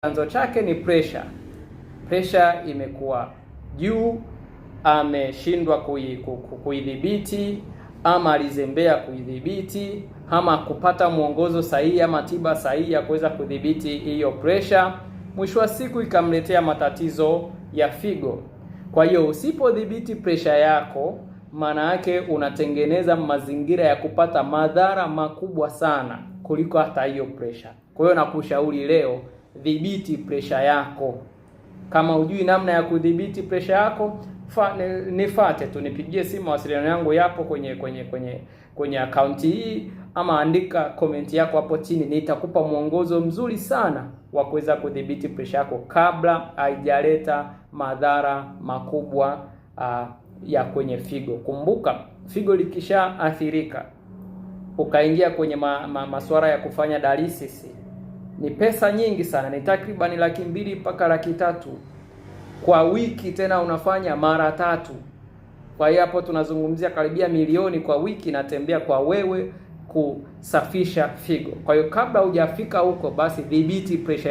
Chanzo chake ni pressure. Pressure imekuwa juu, ameshindwa kuidhibiti ama alizembea kuidhibiti ama kupata mwongozo sahihi ama tiba sahihi ya kuweza kudhibiti hiyo pressure, mwisho wa siku ikamletea matatizo ya figo. Kwa hiyo usipodhibiti pressure yako, maana yake unatengeneza mazingira ya kupata madhara makubwa sana kuliko hata hiyo pressure. Kwa hiyo nakushauri leo, dhibiti pressure yako. Kama hujui namna ya kudhibiti pressure yako, nifate tu, nipigie simu, mawasiliano yangu yapo kwenye akaunti hii, ama andika komenti yako hapo chini, nitakupa mwongozo mzuri sana wa kuweza kudhibiti pressure yako kabla haijaleta madhara makubwa ya kwenye figo. Kumbuka, figo likishaathirika ukaingia kwenye masuala ya kufanya dialysis ni pesa nyingi sana, ni takribani 200,000 mpaka 300,000 kwa wiki, tena unafanya mara tatu. Kwa hiyo hapo tunazungumzia karibia milioni kwa wiki natembea kwa wewe kusafisha figo. Kwa hiyo kabla hujafika huko, basi dhibiti pressure.